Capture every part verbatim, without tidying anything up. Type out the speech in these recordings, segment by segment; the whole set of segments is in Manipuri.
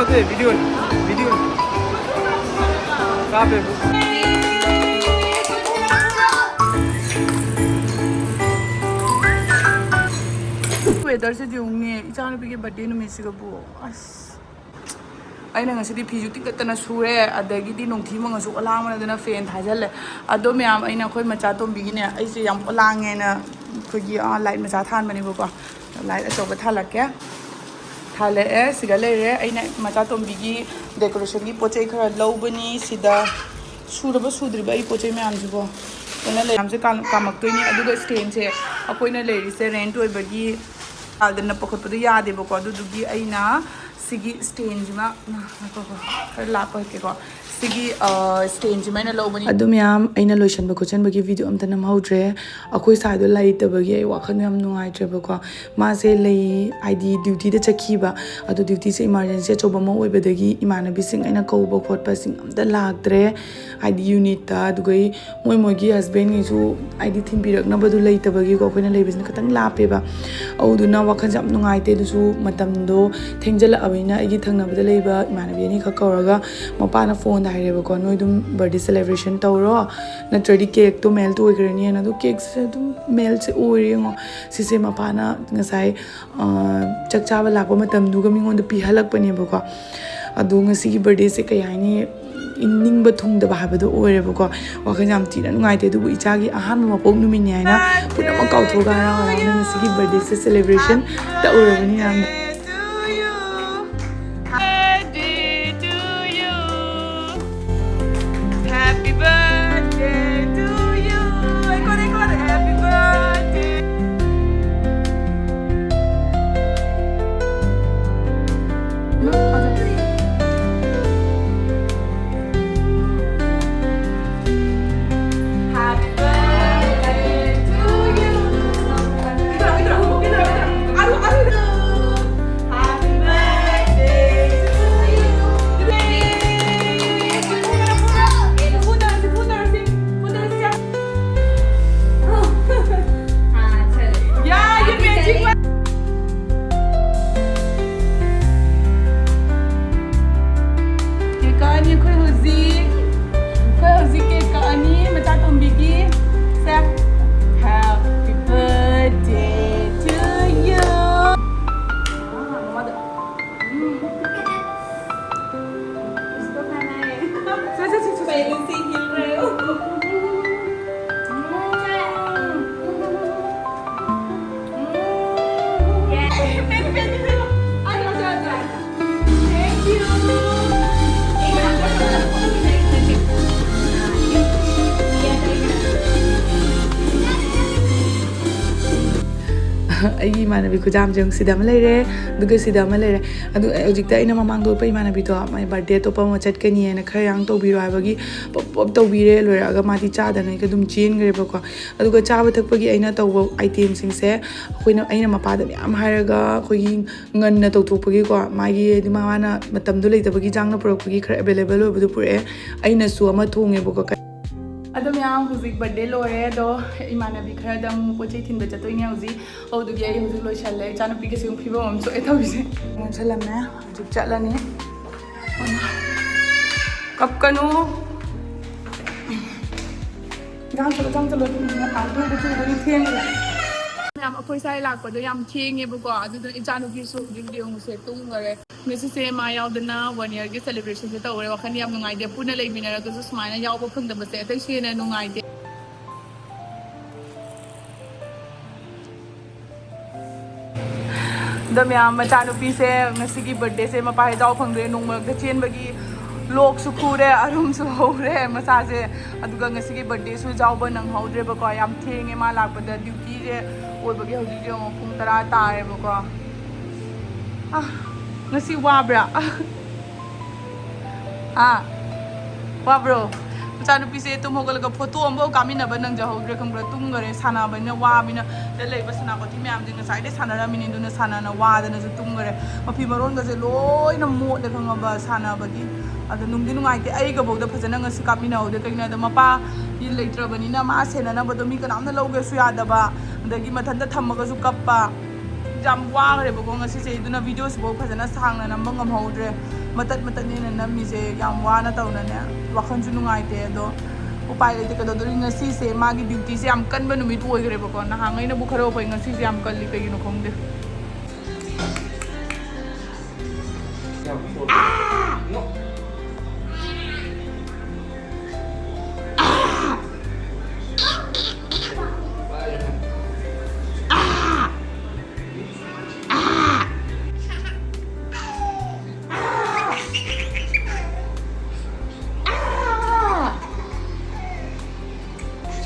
ꯅꯠꯇꯦ, ꯚꯤꯗꯤꯑꯣꯅꯤ, ꯚꯤꯗꯤꯑꯣꯅꯤ꯫ ꯀꯥꯞꯄꯦ꯫ Weatherꯁꯤꯗꯤ ꯌꯦꯡꯉꯨꯅꯦ, ꯏꯆꯥꯅꯨꯄꯤꯒꯤ birthday ꯅꯨꯃꯤꯠꯁꯤꯒꯕꯨ꯫ ꯑꯁ꯫ ꯑꯩꯅ ꯉꯁꯤꯗꯤ ꯐꯤꯁꯨ ꯇꯤꯡꯈꯠꯇꯅ ꯁꯨꯔꯦ, ꯑꯗꯒꯤꯗꯤ ꯅꯣꯡꯊꯤ ꯃꯪꯉꯁꯨ ꯑꯣꯂꯥꯡ ꯃꯅꯗꯅ fan ꯊꯥꯖꯜꯂꯦ꯫ ꯑꯗꯣ ꯃꯌꯥꯝ, ꯑꯩꯅ ꯑꯩꯈꯣꯏ ꯃꯆꯥ ꯇꯣꯝꯕꯤꯒꯤꯅꯦ, ꯑꯩꯁꯦ ꯌꯥꯝ ꯑꯣꯂꯥꯡꯉꯦꯅ ꯑꯩꯈꯣꯏꯒꯤ, ꯑꯥ, light ꯃꯆꯥ ꯊꯥꯟꯕꯅꯦꯕꯀꯣ꯫ Light ꯑꯆꯧꯕ ꯊꯥꯜꯂꯛꯀꯦ꯫ ꯊꯥꯜꯂꯛꯑꯦ, ꯁꯤꯗ ꯂꯩꯔꯦ꯫ ꯑꯩꯅ ꯃꯆꯥ ꯇꯣꯝꯕꯤꯒꯤ decorationꯒꯤ ꯄꯣꯠ ꯆꯩ ꯈꯔ ꯂꯧꯕꯅꯤ꯫ ꯁꯤꯗ ꯁꯨꯔꯕ ꯁꯨꯗ꯭ꯔꯤꯕ ꯑꯩ ꯄꯣꯠ ꯆꯩ ꯃꯌꯥꯝꯁꯤꯕꯣ꯫ ꯑꯗꯨꯅ ꯂꯩ ꯃꯌꯥꯝꯁꯦ ꯀꯥꯝ-, ꯀꯥꯝꯃꯛꯇꯣꯏꯅꯤ꯫ ꯑꯗꯨꯒ standꯁꯦ ꯑꯩꯈꯣꯏꯅ ꯂꯩꯔꯤꯁꯦ rent ꯑꯣꯏꯕꯒꯤ ꯋꯥꯜꯗ ꯅꯞꯄ ꯈꯣꯠꯄꯗꯣ ꯌꯥꯗꯦꯕꯀꯣ꯫ ꯑꯗꯨꯗꯨꯒꯤ ꯑꯩꯅ ꯁꯤꯒꯤ standꯁꯤꯃ, ꯉꯥꯏꯈꯣꯀꯣ, ꯈꯔ ꯂꯥꯞꯄ ꯍꯦꯛꯀꯦꯀꯣ꯫ ꯁꯤꯒꯤ, ꯑ, standꯁꯤꯃ ꯑꯩꯅ ꯂꯧꯕꯅꯤ꯫ ꯑꯗꯨ ꯃꯌꯥꯝ, ꯑꯩꯅ ꯂꯣꯏꯁꯟꯕ ꯈꯣꯠꯆꯟꯕꯒꯤ video ꯑꯝꯇ ꯅꯝꯍꯧꯗ꯭ꯔꯦ꯫ ꯑꯩꯈꯣꯏ ꯁꯥꯏꯗꯣ ꯂꯩꯇꯕꯒꯤ ꯑꯩ ꯋꯥꯈꯜ ꯌꯥꯝ ꯅꯨꯡꯉꯥꯏꯇ꯭ꯔꯦꯕꯀꯣ꯫ ꯃꯥꯁꯦ ꯂꯩ, ꯍꯥꯏꯗꯤ dutyꯗ ꯆꯠꯈꯤꯕ꯫ ꯑꯗꯣ dutyꯁꯦ emergency ꯑꯆꯧꯕ ꯑꯃ ꯑꯣꯏꯕꯗꯒꯤ ꯏꯃꯥꯟꯅꯕꯤꯁꯤꯡ ꯑꯩꯅ ꯀꯧꯕ ꯈꯣꯠꯄꯁꯤꯡ ꯑꯝꯇ ꯂꯥꯛꯇ꯭ꯔꯦ꯫ ꯍꯥꯏꯗꯤ unitꯇ, ꯑꯗꯨꯒ ꯃꯣꯏ ꯃꯣꯏꯒꯤ husbandꯉꯩꯁꯨ ꯍꯥꯏꯗꯤ ꯊꯤꯟꯕꯤꯔꯛꯅꯕꯗꯨ ꯂꯩꯇꯕꯒꯤꯀꯣ, ꯑꯩꯈꯣꯏꯅ ꯂꯩꯕꯁꯤꯅ ꯈꯤꯇꯪ ꯂꯥꯞꯄꯦꯕ꯫ ꯑꯗꯨꯗꯨꯅ ꯋꯥꯈꯜꯁꯦ ꯌꯥꯝ ꯅꯨꯡꯉꯥꯏꯇꯦ꯫ ꯑꯗꯨꯁꯨ ꯃꯇꯝꯗꯣ ꯊꯦꯡꯖꯜꯂꯛꯑꯕꯅꯤꯅ ꯑꯩꯒꯤ ꯊꯪꯅꯕꯗ ꯂꯩꯕ ꯏꯃꯥꯟꯅꯕꯤ ꯑꯅꯤꯈꯛ ꯀꯧꯔꯒ ꯃꯄꯥꯅ phoneꯗ ꯍꯥꯏꯔꯦꯕꯀꯣ, "ꯅꯣꯏ ꯑꯗꯨꯝ birthday celebration ꯇꯧꯔꯣ, ꯅꯠꯇ꯭ꯔꯗꯤ cakeꯇꯣ melt ꯑꯣꯏꯈ꯭ꯔꯅꯤꯅ"꯫ ꯑꯗꯣ cakeꯁꯦ ꯑꯗꯨꯝ meltꯁꯦ ꯑꯣꯏꯔꯦ ꯌꯦꯡꯉꯣ꯫ ꯁꯤꯁꯦ ꯃꯄꯥꯅ ꯉꯁꯥꯏ, ꯑ, ꯆꯥꯛ ꯆꯥꯕ ꯂꯥꯛꯄ ꯃꯇꯝꯗꯨꯒ ꯃꯤꯉꯣꯟꯗ ꯄꯤꯍꯜꯂꯛꯄꯅꯦꯕꯀꯣ꯫ ꯑꯗꯣ ꯉꯁꯤꯒꯤ birthdayꯁꯦ ꯀꯩ ꯍꯥꯏꯅꯤ, ꯅꯤꯡꯕ ꯊꯨꯡꯗꯕ ꯍꯥꯏꯕꯗꯣ ꯑꯣꯏꯔꯦꯕꯀꯣ꯫ ꯋꯥꯈꯜ ꯌꯥꯝ ꯊꯤꯅ ꯅꯨꯡꯉꯥꯏꯇꯦ꯫ ꯑꯗꯨꯕꯨ ꯏꯆꯥꯒꯤ ꯑꯍꯥꯟꯕ ꯃꯄꯣꯛ ꯅꯨꯃꯤꯠꯅꯤ ꯍꯥꯏꯅ ꯄꯨꯝꯅꯃꯛ ꯀꯥꯎꯊꯣꯛꯑꯒ ꯍꯔꯥꯎ ꯍꯔꯥꯎꯅ ꯉꯁꯤꯒꯤ birthdayꯁꯦ celebration ꯇꯧꯔꯕꯅꯤ ꯌꯥꯝꯅ꯫ Happy birthday to you. Happy birthday. Happy birthday to you. Aduh, aduh, aduh. ꯑꯩꯒꯤ ꯏꯃꯥꯟꯅꯕꯤ ꯈꯨꯖꯥꯝꯁꯦ ꯁꯤꯗ ꯑꯃ ꯂꯩꯔꯦ, ꯑꯗꯨꯒ ꯁꯤꯗ ꯑꯃ ꯂꯩꯔꯦ꯫ ꯑꯗꯨ ꯍꯧꯖꯤꯛꯇ ꯑꯩꯅ ꯃꯃꯥꯡꯗ ꯎꯠꯄ ꯏꯃꯥꯟꯅꯕꯤꯗꯣ, ꯃꯥꯏ ꯕꯥꯔꯗꯦ ꯑꯇꯣꯞꯄ ꯑꯃ ꯆꯠꯀꯅꯤꯅ ꯈꯔ ꯌꯥꯡ ꯇꯧꯕꯤꯔꯣ ꯍꯥꯏꯕꯒꯤ ꯄꯞ ꯄꯞ ꯇꯧꯕꯤꯔꯦ꯫ ꯂꯣꯏꯔꯛꯑꯒ ꯃꯥꯗꯤ ꯆꯥꯗꯉꯩꯒ ꯑꯗꯨꯝ ꯆꯦꯟꯈ꯭ꯔꯦꯕꯀꯣ꯫ ꯑꯗꯨꯒ ꯆꯥꯕ ꯊꯛꯄꯒꯤ ꯑꯩꯅ ꯇꯧꯕ ꯑꯥꯏꯇꯦꯝꯁꯤꯡꯁꯦ, ꯑꯩꯈꯣꯏꯅ, ꯑꯩꯅ ꯃꯄꯥꯗ ꯃꯌꯥꯝ ꯍꯥꯏꯔꯒ, ꯑꯩꯈꯣꯏꯒꯤ ꯉꯟꯅ ꯇꯧꯊꯣꯛꯄꯒꯤꯀꯣ, ꯃꯥꯒꯤ ꯍꯥꯏꯗꯤ ꯃꯥꯅ ꯃꯇꯝꯗꯣ ꯂꯩꯇꯕꯒꯤ ꯆꯥꯡꯅ ꯄꯨꯔꯛꯄꯒꯤ ꯈꯔ ꯑꯦꯕꯥꯏꯂꯦꯕꯜ ꯑꯣꯏꯕꯗꯣ ꯄꯨꯔꯛꯑꯦ꯫ ꯑꯩꯅꯁꯨ ꯑꯃ ꯊꯣꯡꯉꯦꯕꯀꯣ꯫ ꯑꯗꯣ ꯃꯌꯥꯝ, ꯍꯧꯖꯤꯛ ꯕꯥꯔꯗꯦ ꯂꯣꯏꯔꯦ, ꯑꯗꯣ ꯏꯃꯥꯟꯅꯕꯤ ꯈꯔꯗꯪ ꯄꯣꯠ ꯆꯩ ꯊꯤꯟꯕ ꯆꯠꯇꯣꯏꯅꯦ ꯍꯧꯖꯤꯛ꯫ ꯑꯗꯨꯗꯨꯒꯤ ꯑꯩ ꯍꯧꯖꯤꯛ ꯂꯣꯏꯁꯜꯂꯦ꯫ ꯏꯆꯥꯅꯨꯄꯤꯒꯁꯦ ꯑꯃꯨꯛ ꯐꯤꯕꯝ ꯑꯃ ꯁꯣꯛꯑꯦ ꯇꯧꯔꯤꯁꯦ꯫ ꯂꯣꯏꯁꯜꯂꯝꯃꯦ, ꯍꯧꯖꯤꯛ ꯆꯠꯂꯅꯤ꯫ ꯀꯞꯀꯅꯨ꯫ ꯆꯪ ꯆꯠꯂꯣ, ꯆꯪ ꯆꯠꯂꯣ꯫ ꯃꯄꯥꯟ ꯊꯣꯛꯄ ꯊꯣꯛꯄꯒꯤ ꯊꯦꯡꯈ꯭ꯔꯦ꯫ ꯃꯌꯥꯝ, ꯑꯩꯈꯣꯏ ꯁ꯭ꯋꯥꯏ ꯂꯥꯛꯄꯗꯣ ꯌꯥꯝ ꯊꯦꯡꯉꯦꯕꯀꯣ, ꯑꯗꯨꯗꯨꯅ ꯏꯆꯥꯅꯨꯄꯤꯁꯨ ꯍꯧꯖꯤꯛ ꯌꯦꯡꯉꯨꯁꯦ, ꯇꯨꯝꯈꯔꯦ꯫ ꯉꯁꯤꯁꯦ ꯃꯥ ꯌꯥꯎꯗꯅ ꯋꯥꯟ ꯌꯔꯒꯤ ꯁꯦꯂꯦꯕ꯭ꯔꯦꯁꯟꯁꯦ ꯇꯧꯔꯦ꯫ ꯋꯥꯈꯜ ꯌꯥꯝ ꯅꯨꯡꯉꯥꯏꯇꯦ꯫ ꯄꯨꯟꯅ ꯂꯩꯃꯤꯟꯅꯔꯒꯁꯨ ꯁꯨꯃꯥꯏꯅ ꯌꯥꯎꯕ ꯐꯪꯗꯕꯁꯦ ꯑꯇꯩꯁꯨ ꯍꯦꯟꯅ ꯅꯨꯡꯉꯥꯏꯇꯦ꯫ ꯑꯗꯣ ꯃꯌꯥꯝ, ꯃꯆꯥꯅꯨꯄꯤꯁꯦ ꯉꯁꯤꯒꯤ ꯕꯥꯔꯗꯦꯁꯦ ꯃꯄꯥ ꯍꯦꯛ ꯌꯥꯎ ꯐꯪꯗ꯭ꯔꯦ꯫ ꯅꯣꯡ ꯃꯔꯛꯇ ꯆꯦꯟꯕꯒꯤ ꯂꯣꯛꯁꯨ ꯈꯨꯔꯦ, ꯑꯔꯨꯝꯁꯨ ꯍꯧꯔꯦ ꯃꯁꯥꯁꯦ꯫ ꯑꯗꯨꯒ ꯉꯁꯤꯒꯤ ꯕꯥꯔꯗꯦꯁꯨ ꯌꯥꯎꯕ ꯅꯪꯍꯧꯗ꯭ꯔꯦꯕꯀꯣ꯫ ꯌꯥꯝ ꯊꯦꯡꯉꯦ ꯃꯥ ꯂꯥꯛꯄꯗ꯫ ꯗ꯭ꯌꯨꯇꯤꯁꯦ ꯑꯣꯏꯕꯒꯤ ꯍꯧꯖꯤꯛ ꯌꯦꯡꯉꯣ, ꯄꯨꯡ ꯇꯔꯥ ꯇꯥꯔꯦꯕꯀꯣ꯫ ꯑꯥ, ꯉꯁꯤ ꯋꯥꯕ꯭ꯔꯥ? ꯑꯥ, ꯋꯥꯕ꯭ꯔꯣ? ꯃꯆꯥꯅꯨꯄꯤꯁꯦ ꯇꯨꯝ ꯍꯧꯒꯠꯂꯒ ꯐꯣꯇꯣ ꯑꯃꯐꯥꯎ ꯀꯥꯞꯃꯤꯟꯅꯕ ꯅꯪꯖꯍꯧꯗ꯭ꯔꯦ, ꯈꯪꯕ꯭ꯔꯥ? ꯇꯨꯝꯈꯔꯦ, ꯁꯥꯟꯅꯕꯅꯤꯅ ꯋꯥꯕꯅꯤꯅ꯫ ꯁꯤꯗ ꯂꯩꯕ ꯁꯅꯥꯄꯣꯠꯇꯤ ꯃꯌꯥꯝꯁꯦ ꯉꯁꯥꯏꯗꯩ ꯁꯥꯟꯅꯔꯝꯃꯤꯅꯤ, ꯑꯗꯨꯅ ꯁꯥꯟꯅꯅ ꯋꯥꯗꯅꯁꯨ ꯇꯨꯝꯈꯔꯦ꯫ ꯃꯐꯤ ꯃꯔꯣꯟꯒꯁꯦ ꯂꯣꯏꯅ ꯃꯣꯠꯂꯦ, ꯈꯪꯉꯕ? ꯁꯥꯟꯅꯕꯒꯤ꯫ ꯑꯗꯣ ꯅꯨꯡꯗꯤ ꯅꯨꯡꯉꯥꯏꯇꯦ, ꯑꯩꯒꯐꯧꯗ ꯐꯖꯅ ꯉꯁꯤ ꯀꯥꯞꯃꯤꯟꯅꯍꯧꯗꯦ꯫ ꯀꯩꯒꯤꯅꯣ ꯍꯥꯏꯗ, ꯃꯄꯥ ꯂꯩꯇ꯭ꯔꯕꯅꯤꯅ ꯃꯥ ꯁꯦꯟꯅꯅꯕꯗꯣ ꯃꯤ ꯀꯅꯥꯝꯅ ꯂꯧꯒꯦꯁꯨ ꯌꯥꯗꯕ, ꯑꯗꯒꯤ ꯃꯊꯟꯇ ꯊꯝꯃꯒꯁꯨ ꯀꯞꯄ꯫ ꯌꯥꯝ ꯋꯥꯈ꯭ꯔꯦꯕꯀꯣ ꯉꯁꯤꯁꯦ, ꯑꯗꯨꯅ ꯚꯤꯗꯤꯑꯣꯁꯤꯐꯥꯎ ꯐꯖꯅ ꯁꯥꯡꯅ ꯅꯝꯕ ꯉꯝꯍꯧꯗ꯭ꯔꯦ꯫ ꯃꯇꯠ ꯃꯇꯠꯅꯦꯅ ꯅꯝꯃꯤꯁꯦ, ꯌꯥꯝ ꯋꯥꯅ ꯇꯧꯅꯅꯦ꯫ ꯋꯥꯈꯜꯁꯨ ꯅꯨꯡꯉꯥꯏꯇꯦ, ꯑꯗꯣ ꯎꯄꯥꯏ ꯂꯩꯇꯦ꯫ ꯀꯩꯗꯧꯗꯣꯔꯤ, ꯉꯁꯤꯁꯦ ꯃꯥꯒꯤ ꯗ꯭ꯌꯨꯇꯤꯁꯦ ꯌꯥꯝ ꯀꯟꯕ ꯅꯨꯃꯤꯠ ꯑꯣꯏꯈ꯭ꯔꯦꯕꯀꯣ꯫ ꯅꯍꯥꯟꯉꯩꯅꯕꯨ ꯈꯔ ꯐꯩ, ꯉꯁꯤꯁꯦ ꯌꯥꯝ ꯀꯜꯂꯤ, ꯀꯩꯒꯤꯅꯣ ꯈꯪꯗꯦ꯫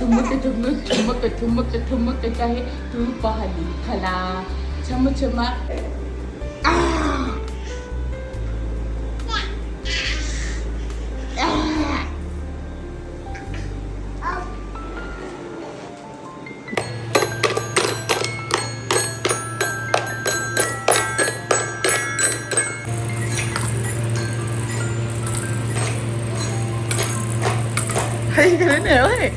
ठुमक ठुमक ठुमक ठुमक ठुमक चाहे तू पहली खला। छम छमा। ꯍꯩꯈ꯭ꯔꯦꯅꯦ, ꯍꯣꯏ꯫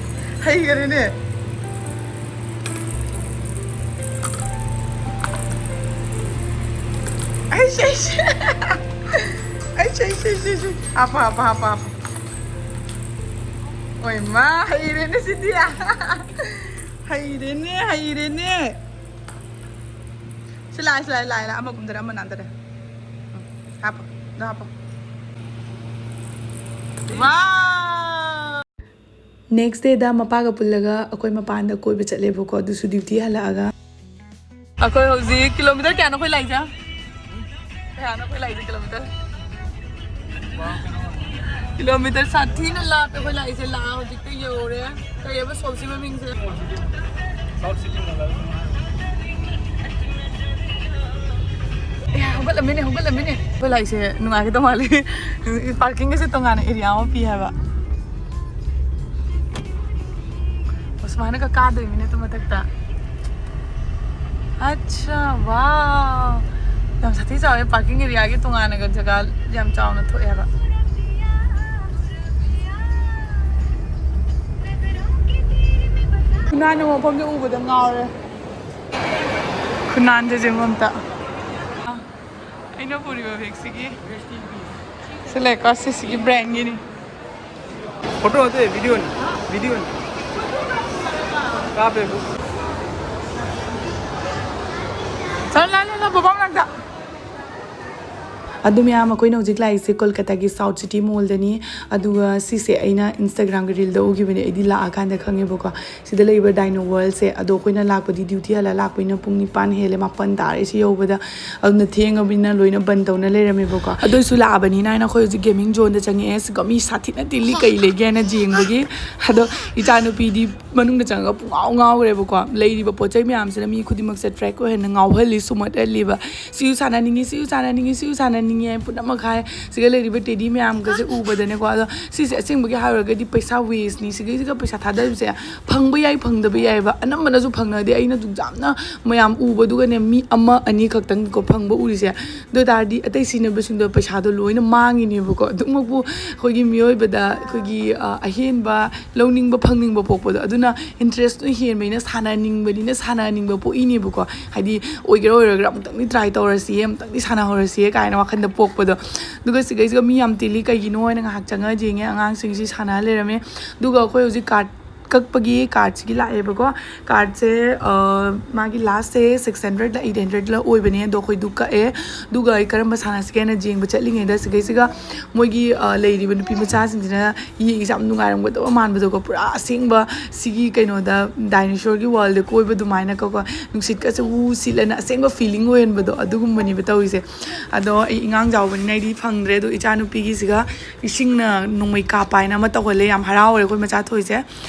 ꯍꯩꯈ꯭ꯔꯦꯅꯦ꯫ ꯑꯩꯁ, ꯑꯩꯁ꯫ ꯑꯩꯁ, ꯑꯩꯁ, ꯑꯩꯁ, ꯑꯩꯁ꯫ ꯍꯥꯞꯄꯣ, ꯍꯥꯞꯄꯣ, ꯍꯥꯞꯄꯣ, ꯍꯥꯞꯄꯣ꯫ ꯍꯣꯏ, ꯃꯥ, ꯍꯩꯔꯦꯅꯦ ꯁꯤꯗꯤ꯫ ꯍꯩꯔꯦꯅꯦ, ꯍꯩꯔꯦꯅꯦ꯫ ꯁꯤ ꯂꯥꯛꯑꯦ, ꯁꯤ ꯂꯥꯛꯑꯦ, ꯂꯥꯛꯑꯦ, ꯂꯥꯛꯑꯦ꯫ ꯑꯃ ꯀꯨꯝꯊꯔꯦ, ꯑꯃ ꯅꯥꯟꯊꯔꯦ꯫ ꯎꯝ, ꯍꯥꯞꯄꯣ, ꯑꯗꯨ ꯍꯥꯞꯄꯣ꯫ ꯋꯥꯎ! Next dayꯗ ꯃꯄꯥꯒ ꯄꯨꯜꯂꯒ ꯑꯩꯈꯣꯏ ꯃꯄꯥꯟꯗ ꯀꯣꯏꯕ ꯆꯠꯂꯦꯕꯀꯣ, ꯑꯗꯨꯁꯨ duty ꯍꯜꯂꯛꯑꯒ꯫ ꯑꯩꯈꯣꯏ ꯍꯧꯖꯤꯛ kilometre ꯀꯌꯥꯅꯣ ꯑꯩꯈꯣꯏ ꯂꯥꯛꯏꯁꯦ? ꯀꯌꯥꯅꯣ ꯑꯩꯈꯣꯏ ꯂꯥꯛꯏꯁꯦ kilometre? Kilometre ꯁꯥꯊꯤꯅ ꯂꯥꯞꯄꯦ ꯑꯩꯈꯣꯏ ꯂꯥꯛꯏꯁꯦ꯫ ꯂꯥꯛꯑ ꯍꯧꯖꯤꯛꯇ ꯌꯧꯔꯦ꯫ ꯀꯩꯑꯕ shopꯁꯤ ꯃꯃꯤꯡꯁꯦ? South City Mall ꯍꯥꯏꯕ꯫ ꯑꯦ, ꯍꯧꯒꯠꯂꯝꯃꯦꯅꯦ, ꯍꯧꯒꯠꯂꯝꯃꯦꯅꯦ꯫ ꯑꯩꯈꯣꯏ ꯂꯥꯛꯏꯁꯦ ꯅꯨꯡꯉꯥꯏꯒꯗꯧ ꯃꯥꯜꯂꯤ꯫ Parkingꯒꯁꯦ ꯇꯣꯉꯥꯟꯅ area ꯑꯃ ꯄꯤ ꯍꯥꯏꯕ꯫ ꯑꯣ, ꯁꯨꯃꯥꯏꯅꯒ ꯀꯥꯗꯣꯏꯅꯤꯅꯦ ꯑꯗꯨ ꯃꯊꯛꯇ꯫ ꯑꯠꯁꯥ, wow! ꯌꯥꯝ ꯁꯥꯊꯤ ꯆꯥꯎꯋꯦ, parking areaꯒꯤ ꯇꯣꯉꯥꯟꯅꯒ ꯖꯒꯥ ꯌꯥꯝ ꯆꯥꯎꯅ ꯊꯣꯛꯑꯦꯕ꯫ ꯈꯨꯅꯥꯟꯅ ꯃꯐꯝꯁꯦ ꯎꯕꯗ ꯉꯥꯎꯔꯦ꯫ ꯈꯨꯅꯥꯟꯁꯦ ꯌꯦꯡꯉꯣ ꯑꯝꯇ꯫ ꯑꯩꯅ ꯄꯨꯔꯤꯕ bagꯁꯤꯒꯤ ꯁꯤ ꯂꯩꯀꯣ, ꯁꯤꯁꯤꯒꯤ brandꯒꯤꯅꯤ꯫ Photo ꯅꯠꯇꯦ, videoꯅꯤ, videoꯅꯤ꯫ ꯀꯥꯞꯄꯦꯕꯨ꯫ ꯆꯠꯂꯣ, ꯂꯥꯛ, ꯂꯥꯛ, ꯂꯥꯛ, ꯕꯕꯥ ꯃꯅꯥꯛꯇ꯫ ꯑꯗꯨ ꯃꯌꯥꯝ, ꯑꯩꯈꯣꯏꯅ ꯍꯧꯖꯤꯛ ꯂꯥꯛꯏꯁꯦ ꯀꯣꯜꯀꯇꯥꯒꯤ ꯁꯥꯎꯠ ꯁꯤꯇꯤ ꯃꯣꯜꯗꯅꯤ꯫ ꯑꯗꯨꯒ ꯁꯤꯁꯦ ꯑꯩꯅ ꯏꯟꯁꯇꯥꯒ꯭ꯔꯥꯝꯒꯤ ꯔꯤꯜꯗ ꯎꯈꯤꯕꯅꯦ, ꯑꯩꯗꯤ ꯂꯥꯛꯑꯀꯥꯟꯗ ꯈꯪꯉꯦꯕꯀꯣ꯫ ꯁꯤꯗ ꯂꯩꯕ ꯗꯥꯏꯅꯣ ꯋꯥꯔꯜꯁꯦ꯫ ꯑꯗꯣ ꯑꯩꯈꯣꯏꯅ ꯂꯥꯛꯄꯗꯤ ꯗ꯭ꯌꯨꯇꯤ ꯍꯜꯂ ꯂꯥꯛꯄꯅꯤꯅ ꯄꯨꯡ ꯅꯤꯄꯥꯟ ꯍꯦꯜꯂꯦ, ꯃꯥꯄꯟ ꯇꯥꯔꯦ ꯁꯤ ꯌꯧꯕꯗ꯫ ꯑꯗꯨꯅ ꯊꯦꯡꯉꯕꯅꯤꯅ ꯂꯣꯏꯅ ꯕꯟ ꯇꯧꯅ ꯂꯩꯔꯝꯃꯦꯕꯀꯣ꯫ ꯑꯗꯨ ꯑꯣꯏꯁꯨ ꯂꯥꯛꯑꯕꯅꯤꯅ ꯍꯥꯏꯅ ꯑꯩꯈꯣꯏ ꯍꯧꯖꯤꯛ ꯒꯦꯃꯤꯡ ꯖꯣꯟꯗ ꯆꯪꯉꯛꯑꯦ꯫ ꯁꯤꯒ ꯃꯤ ꯁꯥꯊꯤꯅ ꯇꯤꯜꯂꯤ, ꯀꯩ ꯂꯩꯒꯦ ꯍꯥꯏꯅ ꯌꯦꯡꯕꯒꯤ꯫ ꯑꯗꯣ ꯏꯆꯥꯅꯨꯄꯤꯗꯤ ꯃꯅꯨꯡꯗ ꯆꯪꯉꯒ ꯄꯨꯡꯉꯥꯎ ꯉꯥꯎꯈ꯭ꯔꯦꯕꯀꯣ꯫ ꯂꯩꯔꯤꯕ ꯄꯣꯠ ꯆꯩ ꯃꯌꯥꯝꯁꯤꯅ ꯃꯤ ꯈꯨꯗꯤꯡꯃꯛꯁꯦ ꯑꯦꯇ꯭ꯔꯦꯛ ꯑꯣꯏꯍꯟꯅ ꯉꯥꯎꯍꯜꯂꯤ, ꯁꯨꯝꯍꯠꯍꯜꯂꯤꯕ꯫ "ꯁꯤꯁꯨ ꯁꯥꯟꯅꯅꯤꯡꯉꯤ, ꯁꯤꯁꯨ ꯁꯥꯟꯅꯅꯤꯡꯉꯤ, ꯁꯤꯁꯨ ꯁꯥꯟꯅꯅꯤꯡꯉꯤ" ꯍꯥꯏꯅ ꯄꯨꯝꯅꯃꯛ ꯍꯥꯏ꯫ ꯁꯤꯒ ꯂꯩꯔꯤꯕ ꯇꯦꯗꯤ ꯃꯌꯥꯝꯒꯁꯦ ꯎꯕꯗꯅꯦꯀꯣ꯫ ꯑꯗꯣ ꯁꯤꯁꯦ ꯑꯁꯦꯡꯕꯒꯤ ꯍꯥꯏꯔꯨꯔꯒꯗꯤ ꯄꯩꯁꯥ ꯋꯦꯁꯅꯤ꯫ ꯁꯤꯒꯤꯁꯤꯒ ꯄꯩꯁꯥ ꯊꯥꯗꯕꯁꯦ ꯐꯪꯕ ꯌꯥꯏ, ꯐꯪꯗꯕ ꯌꯥꯏꯑꯕ꯫ ꯑꯅꯝꯕꯅꯁꯨ ꯐꯪꯅꯗꯦ꯫ ꯑꯩꯅ ꯑꯗꯨꯝ ꯌꯥꯝꯅ ꯃꯌꯥꯝ ꯎꯕꯗꯨꯒꯅꯦ, ꯃꯤ ꯑꯃ ꯑꯅꯤ ꯈꯛꯇꯪꯀꯣ ꯐꯪꯕ ꯎꯔꯤꯁꯦ꯫ ꯑꯗꯨ ꯑꯣꯏ ꯇꯥꯔꯗꯤ ꯑꯇꯩ ꯁꯤꯖꯤꯟꯅꯕꯁꯤꯡꯗꯣ ꯄꯩꯁꯥꯗꯣ ꯂꯣꯏꯅ ꯃꯥꯡꯉꯤꯅꯦꯕꯀꯣ꯫ ꯑꯗꯨꯃꯛꯄꯨ ꯑꯩꯈꯣꯏꯒꯤ ꯃꯤꯑꯣꯏꯕꯗ ꯑꯩꯈꯣꯏꯒꯤ, ꯑ, ꯑꯍꯦꯟꯕ ꯂꯧꯅꯤꯡꯕ, ꯐꯪꯅꯤꯡꯕ ꯄꯣꯛꯄꯗꯣ, ꯑꯗꯨꯅ ꯏꯟꯇꯔꯦꯁꯇꯨ ꯍꯦꯟꯕꯅꯤꯅ ꯁꯥꯟꯅꯅꯤꯡꯕꯅꯤꯅ ꯁꯥꯟꯅꯅꯤꯡꯕ ꯄꯣꯛꯏꯅꯦꯕꯀꯣ꯫ ꯍꯥꯏꯗꯤ ꯑꯣꯏꯒꯦꯔꯥ ꯑꯣꯏꯔꯣꯏꯒꯦꯔꯥ ꯑꯃꯨꯛꯇꯪꯗꯤ ꯇ꯭ꯔꯥꯏ ꯇꯧꯔꯁꯤꯌꯦ, ꯑꯃꯨꯛꯇꯪꯗꯤ ꯁꯥꯟꯅꯍꯧꯔꯁꯤꯌꯦ ꯀꯥꯏꯅ ꯋꯥꯈꯟꯗ ꯄꯣꯛꯄꯗꯣ꯫ ꯑꯗꯨꯒ ꯁꯤꯒꯩꯁꯤꯒ ꯃꯤ ꯌꯥꯝ ꯇꯤꯜꯂꯤ ꯀꯩꯒꯤꯅꯣ ꯍꯥꯏꯅ ꯉꯥꯏꯍꯥꯛ ꯆꯪꯉ ꯌꯦꯡꯉꯦ꯫ ꯑꯉꯥꯡꯁꯤꯡꯁꯤ ꯁꯥꯟꯅ ꯂꯩꯔꯝꯃꯦ꯫ ꯑꯗꯨꯒ ꯑꯩꯈꯣꯏ ꯍꯧꯖꯤꯛ ꯀꯥꯔꯠ ꯀꯛꯄꯒꯤ ꯀꯥꯔꯠꯁꯤꯒꯤ ꯂꯥꯛꯑꯦꯕꯀꯣ꯫ ꯀꯥꯔꯠꯁꯦ, ꯑ, ꯃꯥꯒꯤ ꯂꯥꯁꯁꯦ ꯁꯤꯛꯁ ꯍꯟꯗ꯭ꯔꯦꯗꯂ ꯑꯩꯠ ꯍꯟꯗ꯭ꯔꯦꯗꯂ ꯑꯣꯏꯕꯅꯦ꯫ ꯑꯗꯣ ꯑꯩꯈꯣꯏꯗꯨ ꯀꯛꯑꯦ꯫ ꯑꯗꯨꯒ ꯑꯩ ꯀꯔꯝꯕ ꯁꯥꯟꯅꯁꯤꯒꯦꯅ ꯌꯦꯡꯕ ꯆꯠꯂꯤꯉꯩꯗ ꯁꯤꯒꯩꯁꯤꯒ ꯃꯣꯏꯒꯤ, ꯑ, ꯂꯩꯔꯤꯕ ꯅꯨꯄꯤ ꯃꯆꯥꯁꯤꯡꯁꯤꯅ ꯌꯦꯡꯉꯤꯁꯦ ꯌꯥꯝ ꯅꯨꯡꯉꯥꯏꯔꯝꯒꯗꯕ ꯃꯥꯟꯕꯗꯣꯀꯣ꯫ ꯄꯨꯔꯥ ꯑꯁꯦꯡꯕ ꯁꯤꯒꯤ ꯀꯩꯅꯣꯗ, ꯗꯥꯏꯅꯣꯁꯣꯔꯒꯤ ꯋꯥꯔꯜꯗ ꯀꯣꯏꯕ ꯑꯗꯨꯃꯥꯏꯅꯀꯣ, ꯅꯨꯡꯁꯤꯠꯀꯁꯦ ꯎ ꯁꯤꯠꯂꯅ ꯑꯁꯦꯡꯕ ꯐꯤꯂꯤꯡ ꯑꯣꯏꯍꯟꯕꯗꯣ, ꯑꯗꯨꯒꯨꯝꯕꯅꯦꯕ ꯇꯧꯔꯤꯁꯦ꯫ ꯑꯗꯣ ꯑꯩ ꯏꯉꯥꯡ ꯆꯥꯎꯕꯅꯤꯅ ꯑꯩꯗꯤ ꯐꯪꯗ꯭ꯔꯦ꯫ ꯑꯗꯣ ꯏꯆꯥꯅꯨꯄꯤꯒꯤꯁꯤꯒ ꯏꯁꯤꯡꯅ ꯅꯣꯡꯃꯩ ꯀꯥꯞꯄ ꯍꯥꯏꯅ ꯑꯃ ꯇꯧꯍꯜꯂꯦ꯫ ꯌꯥꯝ ꯍꯔꯥꯎꯔꯦ ꯑꯩꯈꯣꯏ ꯃꯆꯥ ꯊꯣꯛꯏꯁꯦ꯫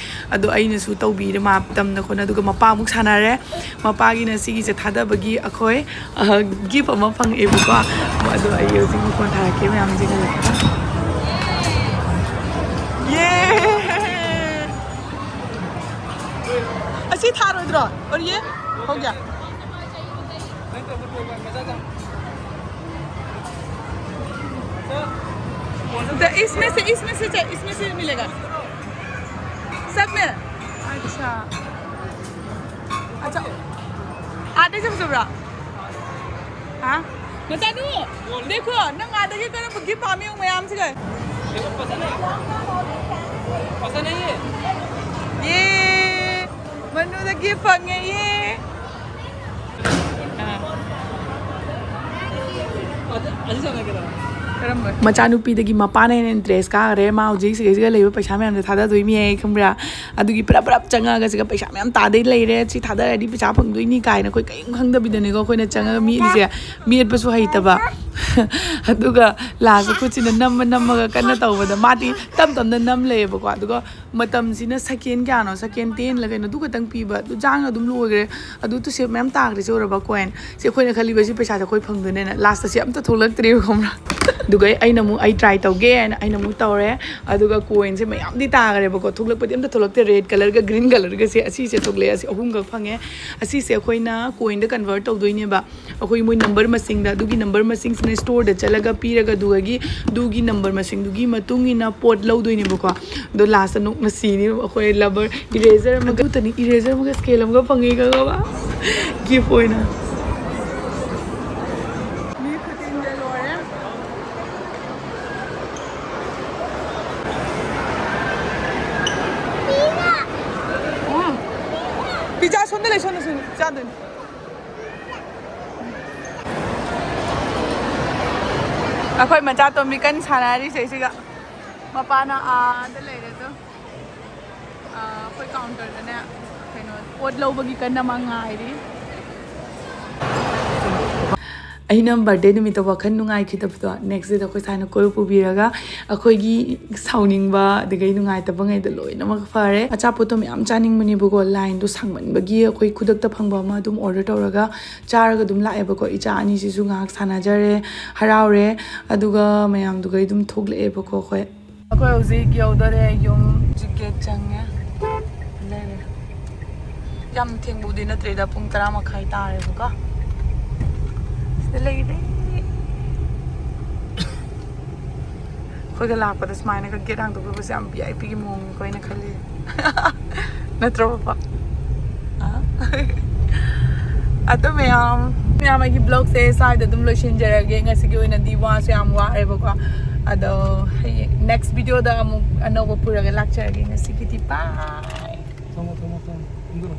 ꯑꯗꯣ ꯑꯩꯅꯁꯨ ꯇꯧꯕꯤꯔꯦ ꯃꯥ ꯇꯝꯅ ꯈꯣꯠꯅ꯫ ꯑꯗꯨꯒ ꯃꯄꯥ ꯑꯃꯨꯛ ꯁꯥꯟꯅꯔꯦ꯫ ꯃꯄꯥꯒꯤꯅ ꯁꯤꯒꯤꯁꯦ ꯊꯥꯗꯕꯒꯤ ꯑꯩꯈꯣꯏ, ꯑ, ꯒꯤꯐ ꯑꯃ ꯐꯪꯉꯛꯑꯦꯕꯀꯣ꯫ ꯑꯗꯣ ꯑꯩ ꯍꯧꯖꯤꯛ ꯃꯈꯣꯟ ꯊꯥꯔꯛꯀꯦ ꯃꯌꯥꯝꯁꯤꯡ ꯍꯜꯂꯛꯄꯗ꯫ ꯌꯦ! ꯑꯁꯤ ꯊꯥꯔꯣꯏꯗ꯭ꯔꯣ? ꯑꯣꯔ ꯌꯦ? ꯍꯧ ꯒꯌꯥ? तो इसमें से, इसमें से चाहिए, इसमें से मिलेगा सब में। अच्छा, अच्छा, आधे से ꯆꯨꯕ꯭ꯔꯥ? ꯍꯥ? ꯃꯆꯥꯅꯨ, देखो, ꯅꯪ ꯑꯥꯗꯒꯤ ꯀꯔꯝꯕ ꯒꯤꯐ ꯄꯥꯝꯃꯤ ꯌꯦꯡꯉꯨ ꯃꯌꯥꯝꯁꯤꯒ꯫ ये, ꯃꯅꯨꯗ ꯒꯤꯐ ꯐꯪꯉꯦ, ये꯫ ꯑꯥ꯫ ꯃꯆꯥꯅꯨꯄꯤꯗꯒꯤ ꯃꯄꯥꯅ ꯍꯦꯟꯅ ꯏꯟꯇꯔꯦꯁ ꯀꯥꯈ꯭ꯔꯦ꯫ ꯃꯥ ꯍꯧꯖꯤꯛ ꯁꯤꯒꯩꯁꯤꯒ ꯂꯩꯕ ꯄꯩꯁꯥ ꯃꯌꯥꯝꯁꯦ ꯊꯥꯗꯗꯣꯏꯅꯦ ꯍꯥꯏ, ꯈꯪꯕ꯭ꯔꯥ? ꯑꯗꯨꯒꯤ ꯄꯨꯔꯞ ꯄꯨꯔꯞ ꯆꯪꯉꯛꯑꯒ ꯁꯤꯒ ꯄꯩꯁꯥ ꯃꯌꯥꯝ ꯇꯥꯗꯩ ꯂꯩꯔꯦ, ꯁꯤ ꯊꯥꯗꯔꯗꯤ ꯄꯩꯁꯥ ꯐꯪꯗꯣꯏꯅꯤ ꯀꯥꯏꯅ ꯑꯩꯈꯣꯏ ꯀꯔꯤꯝ ꯈꯪꯗꯕꯤꯗꯅꯦꯀꯣ ꯑꯩꯈꯣꯏꯅ ꯆꯪꯉꯒ ꯃꯦꯠꯂꯤꯁꯦ꯫ ꯃꯦꯠꯄꯁꯨ ꯍꯩꯇꯕ꯫ ꯑꯗꯨꯒ ꯂꯥꯁꯇ ꯈꯨꯠꯁꯤꯅ ꯅꯝꯃ ꯅꯝꯃꯒ ꯀꯟꯅ ꯇꯧꯕꯗ ꯃꯥꯗꯤ ꯇꯞ ꯇꯞꯅ ꯅꯝ ꯂꯩꯌꯦꯕꯀꯣ꯫ ꯑꯗꯨꯒ ꯃꯇꯝꯁꯤꯅ ꯁꯦꯀꯦꯟ ꯀꯌꯥꯅꯣ, ꯁꯦꯀꯦꯟ ꯇꯦꯟꯂ ꯀꯩꯅꯣ, ꯑꯗꯨ ꯈꯛꯇꯪ ꯄꯤꯕ, ꯑꯗꯨ ꯆꯥꯡꯅ ꯑꯗꯨꯝ ꯂꯣꯏꯈ꯭ꯔꯦ꯫ ꯑꯗꯨ ꯇꯨꯁꯦ ꯃꯌꯥꯝ ꯇꯥꯈ꯭ꯔꯦ ꯁꯤ ꯎꯔꯕ? ꯀꯣꯏꯟ꯫ ꯁꯤ ꯑꯩꯈꯣꯏꯅ ꯈꯜꯂꯤꯕ ꯁꯤ ꯄꯩꯁꯥꯁꯦ ꯑꯩꯈꯣꯏ ꯐꯪꯗꯣꯏꯅꯦꯅ, ꯂꯥꯁꯇ ꯁꯤ ꯑꯝꯇ ꯊꯣꯛꯂꯛꯇ꯭ꯔꯦꯕ, ꯈꯪꯕ꯭ꯔꯥ? ꯑꯗꯨꯒ ꯑꯩ-, ꯑꯩꯅ ꯑꯃꯨꯛ, ꯑꯩ ꯇ꯭ꯔꯥꯏ ꯇꯧꯒꯦ ꯍꯥꯏꯅ ꯑꯩꯅ ꯑꯃꯨꯛ ꯇꯧꯔꯦ꯫ ꯑꯗꯨꯒ ꯀꯣꯏꯟꯁꯦ ꯃꯌꯥꯝꯗꯤ ꯇꯥꯈ꯭ꯔꯦꯕꯀꯣ, ꯊꯣꯛꯂꯛꯄꯗꯤ ꯑꯝꯇ ꯊꯣꯛꯂꯛꯇꯦ꯫ ꯔꯦꯗ ꯀꯂꯔꯒ ꯒ꯭ꯔꯤꯟ ꯀꯂꯔꯒꯁꯦ ꯑꯁꯤꯁꯦ ꯊꯣꯛꯂꯛꯑꯦ, ꯑꯁꯤ ꯑꯍꯨꯝꯈꯛ ꯐꯪꯉꯦ꯫ ꯑꯁꯤꯁꯦ ꯑꯩꯈꯣꯏꯅ ꯀꯣꯏꯟꯗ ꯀꯟꯚꯔꯠ ꯇꯧꯗꯣꯏꯅꯦꯕ꯫ ꯑꯩꯈꯣꯏ ꯃꯣꯏ ꯅꯝꯕꯔ ꯃꯁꯤꯡꯗ, ꯑꯗꯨꯒꯤ ꯅꯝꯕꯔ ꯃꯁꯤꯡꯁꯤꯅ ꯁ꯭ꯇꯣꯔꯗ ꯆꯠꯂꯒ ꯄꯤꯔꯒ, ꯑꯗꯨꯒꯤ, ꯑꯗꯨꯒꯤ ꯅꯝꯕꯔ ꯃꯁꯤꯡꯗꯨꯒꯤ ꯃꯇꯨꯡ ꯏꯟꯅ ꯄꯣꯠ ꯂꯧꯗꯣꯏꯅꯦꯕꯀꯣ꯫ ꯑꯗꯣ ꯂꯥꯁꯇ ꯅꯣꯛꯅ ꯁꯤꯅꯤ ꯑꯩꯈꯣꯏ ꯂꯕꯔ ꯏꯔꯦꯖꯔ ꯑꯃꯒ, ꯑꯗꯨꯇꯅꯤ, ꯏꯔꯦꯖꯔ ꯑꯃꯒ ꯁ꯭ꯀꯦꯜ ꯑꯃꯒ ꯐꯪꯉꯤ, ꯈꯪꯉꯕ? ꯒꯤꯐ ꯑꯣꯏꯅ꯫ ꯃꯤ ꯈꯨꯗꯤꯡꯗ ꯂꯣꯏꯔꯦ꯫ ꯎꯝ꯫ ꯄꯤꯖꯥ ꯁꯣꯝꯗ ꯂꯩ, ꯁꯣꯝꯗ, ꯁꯣꯝꯗ ꯆꯥꯗꯣꯏꯅꯤ꯫ ꯑꯩꯈꯣꯏ ꯃꯆꯥ ꯇꯣꯝꯕꯤ ꯀꯟꯅ ꯁꯥꯟꯅꯔꯤ ꯁꯤꯁꯤꯒ꯫ ꯃꯄꯥꯅ ꯑꯥꯗ ꯂꯩꯔꯦ ꯑꯗꯣ꯫ ꯑꯥ, ꯑꯩꯈꯣꯏ ꯀꯥꯎꯟꯇꯔꯗꯅꯦ ꯀꯩꯅꯣ ꯄꯣꯠ ꯂꯧꯕꯒꯤ ꯀꯟꯅ ꯃꯥ ꯉꯥꯏꯔꯤ꯫ ꯑꯩꯅ ꯕꯥꯔꯗꯦ ꯅꯨꯃꯤꯠꯇ ꯋꯥꯈꯜ ꯅꯨꯡꯉꯥꯏꯈꯤꯗꯕꯗꯣ, ꯅꯦꯛꯁ ꯗꯦꯗ ꯑꯩꯈꯣꯏ ꯁꯥꯏꯅ ꯀꯣꯏꯕ ꯄꯨꯕꯤꯔꯒ ꯑꯩꯈꯣꯏꯒꯤ ꯁꯥꯎꯅꯤꯡꯕ ꯑꯗꯒꯤ ꯅꯨꯡꯉꯥꯏꯇꯕꯉꯩꯗꯣ ꯂꯣꯏꯅꯃꯛ ꯐꯔꯦ꯫ ꯑꯆꯥꯄꯣꯠꯇꯣ ꯃꯌꯥꯝ ꯆꯥꯅꯤꯡꯕꯅꯦꯕꯀꯣ, ꯂꯥꯏꯟꯗꯣ ꯁꯥꯡꯃꯟꯕꯒꯤ ꯑꯩꯈꯣꯏ ꯈꯨꯗꯛꯇ ꯐꯪꯕ ꯑꯃ ꯑꯗꯨꯝ ꯑꯣꯔꯗꯔ ꯇꯧꯔꯒ ꯆꯥꯔꯒ ꯑꯗꯨꯝ ꯂꯥꯛꯑꯦꯕꯀꯣ꯫ ꯏꯆꯥ ꯑꯅꯤꯁꯤꯁꯨ ꯉꯥꯏꯍꯥꯛ ꯁꯥꯟꯅꯖꯔꯦ, ꯍꯔꯥꯎꯔꯦ, ꯑꯗꯨꯒ ꯃꯌꯥꯝꯗꯨꯒ ꯑꯗꯨꯝ ꯊꯣꯛꯂꯛꯑꯦꯕꯀꯣ ꯑꯩꯈꯣꯏ꯫ ꯑꯩꯈꯣꯏ ꯍꯧꯖꯤꯛ ꯌꯧꯗꯣꯔꯦ ꯌꯨꯝ꯫ ꯍꯧꯖꯤꯛ ꯒꯦꯠ ꯆꯪꯉꯦ꯫ ꯂꯩꯔꯦ꯫ ꯌꯥꯝ ꯊꯦꯡꯕꯕꯨꯗꯤ ꯅꯠꯇ꯭ꯔꯤꯗ, ꯄꯨꯡ ꯇꯔꯥ ꯃꯈꯥꯏ ꯇꯥꯔꯦꯕꯀꯣ꯫ ꯁꯤꯗ ꯂꯩꯔꯦ꯫ ꯑꯩꯈꯣꯏꯒ ꯂꯥꯛꯄꯗ ꯁꯨꯃꯥꯏꯅꯒ ꯒꯦꯠ ꯍꯥꯡꯗꯣꯛꯄꯤꯕꯁꯦ ꯌꯥꯝ ꯚꯤ ꯑꯥꯏ ꯄꯤꯒꯤ ꯃꯑꯣꯡꯅꯤꯀꯣ ꯑꯩꯅ ꯈꯜꯂꯤ꯫ ꯅꯠꯇ꯭ꯔꯣ, ꯄꯄꯥ? ꯑ? ꯑꯗꯨ ꯃꯌꯥꯝ, ꯃꯌꯥꯝ, ꯑꯩꯒꯤ ꯕ꯭ꯂꯣꯒꯁꯦ ꯁ꯭ꯋꯥꯏꯗ ꯑꯗꯨꯝ ꯂꯣꯏꯁꯤꯟꯖꯔꯒꯦ꯫ ꯉꯁꯤꯒꯤ ꯑꯣꯏꯅꯗꯤ ꯋꯥꯁꯨ ꯌꯥꯝ ꯋꯥꯔꯦꯕꯀꯣ꯫ ꯑꯗꯣ ꯍꯌꯦꯡ ꯅꯦꯛꯁ ꯚꯤꯗꯤꯑꯣꯗ ꯑꯃꯨꯛ ꯑꯅꯧꯕ ꯄꯨꯔꯒ ꯂꯥꯛꯆꯔꯒꯦ꯫ ꯉꯁꯤꯒꯤꯗꯤ ꯕꯥꯏ꯫ ꯊꯝꯃꯣ, ꯊꯝꯃꯣ, ꯊꯝꯃꯣ꯫